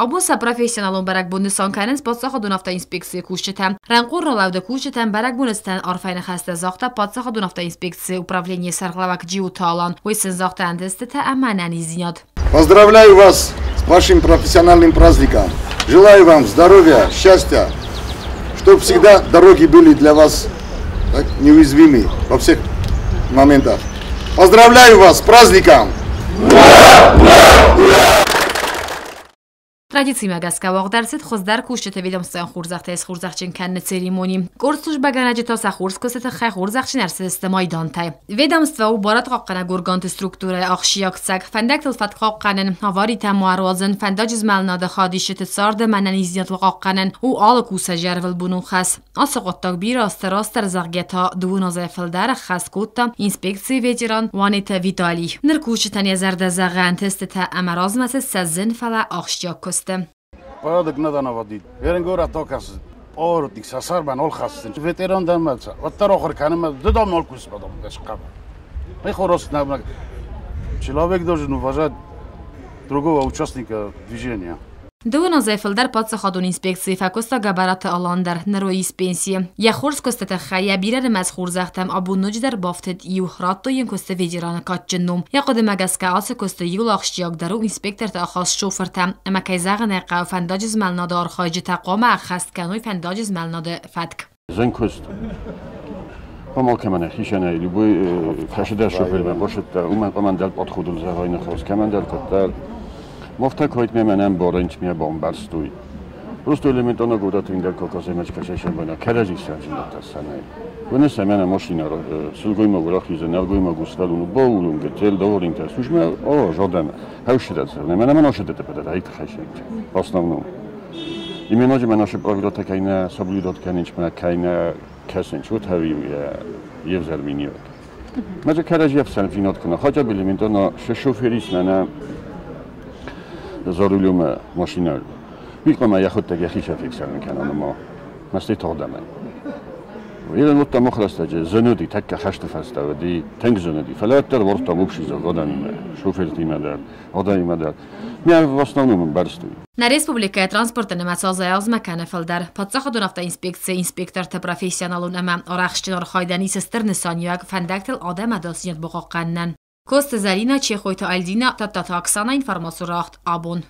Абон сӕ профессионалон бӕрӕгбон нысан кӕнынц паддзахадон автоинспекцийы кусджытӕ. Рӕнхъон ралӕуды кусджытӕн бӕрӕгбоны цытӕн арфӕйы ныхӕстӕ загъта паддзахадон автоинспекцийы управленийы сӕргълӕууӕг Джиоты Алан. Уый сын загъта ӕнтыстытӕ ӕмӕ ӕнӕниздзинад. Поздравляю вас с вашим профессиональным праздником. Желаю вам здоровья, счастья, чтобы всегда дороги были для вас так, неуязвимы во всех моментах. Поздравляю вас с праздником! Ура! Ура! Ура! Традицимӕ гӕсгӕ уагъд ӕрцыд хуыздӕр кусджыты ведомствойӕн хорзӕхтӕй схорзӕхджын кӕныны церемони. Къорд службӕгӕнӕджы та сӕ хорз куысты тыххӕй хорзӕхджын ӕрцыдысты майдантӕй. Ведомство у барадхъахъхъӕнӕг органты структурӕйы ахсджиаг цӕг. Фӕндӕгтыл фӕткхъахъхъӕнын, аваритӕ ма ӕруадзын, фӕндаджы змӕлынады хадисджыты царды ӕнӕниздзинадыл хъахъхъӕнын у алы кусӕджы ӕрвылбонон хӕс. Ацы хъуыддаг бирӕ азты растдӕр зӕгъгӕ та дыууын азӕй фылдӕр ӕххӕст кодта инспекцийы ветеран Уанеты Виталий. Ныр кусджытӕн йӕ зӕрдӕ зӕгъы ӕнтыстытӕ ӕмӕ размӕцыд сӕ зын, фӕлӕ ахсджиаг куысты. Порядок надо наводить. Веренгора только поворотник сасарбан ол хассын. Ветеран дӕмӕлца. Уӕддӕр охыр кӕнынмӕ ды дам нол кусба дам дӕсхъӕбӕ. Человек должен уважать другого участника движения. Дыууын азӕй фылдӕр паддзахадон инспекцийы фӕкуыста Гӕбӕраты Алан дӕр, ныр уый ис пенсийы. Йӕ хорз куысты тыххӕй йӕ бирӕнымӕц хорзӕхтӕм абон ноджыдӕр бафтыд иу, радтой йын куысты ветераны кадджын ном. Йӕ хъуыдымӕ гӕсгӕ ацы куысты иуыл ахсджиагдӕр у инспекторты ахаст шофыртӕм. Ӕмӕ кӕй зӕгъын ӕй хъӕуы, фӕндаджы змӕлынады архайджытӕ хъуамӕ ӕххӕст кӕной фӕндаджы змӕлынады фӕтк. Зын куыст. Помал кӕмӕн хицӕнӕй любой кӕсыдӕр шофермӕ башыдта, уымӕн къомандӕр подходыл зӕгъай ныхос, кӕмӕндӕр куыддӕр. Мофта койтме мӕнӕн борынч ме бомбӕрстой. Просто элементарно город индер кокосемечка шешебана, кӕрӕдзи сӕрджындӕттӕ сӕнӕй. Вынесе мӕнӕ машина сылгоймаг рахизы, нӕлгоймаг усвӕлун, боулун, гетел доворинтӕ, служма, о, жодем, хӕушидӕт, мӕнӕ мӕ ношидӕтӕ пӕдӕ, айтхайсенч, в основном. Именно же наши правила такая соблюдать конечно, кайна кӕсынч, вот хави евзӕрминиот. Мӕ кӕрӕдзи ӕфсӕрмдзинад куы нӕ хотя бы элементарно шоферис мӕнӕ за рулем машина. Mikor йӕхуыдтӕг йӕхи фиксировать кӕнон ӕмӕ мӕстӕй тагъдамӕ. Ирен уыдта мохрӕстӕджы зын уыди, тӕккӕ хӕсты фӕстӕ уыди, тынг зын уыди. Фӕлӕ уӕддӕр уордтам общий адӕмимӕ, шофертимӕ дӕр, адӕмимӕ дӕр. Ми в основном ӕмбӕрстой. Нӕ республикӕйы транспорты нымӕц азӕй-азмӕ кӕны фылдӕр. Паддзахадон автоинспекцийы инспекторты профессионалон ӕмӕ арӕхстджын архайдӕн ис стыр нысаниуӕг фӕндӕгтыл адӕмы ӕдасдзинад бахъахъхъӕнынӕн. Коцты Зӕлинӕ, Чехойты Альдинӕ, Тадтаты Оксана, информацион рагъд абон.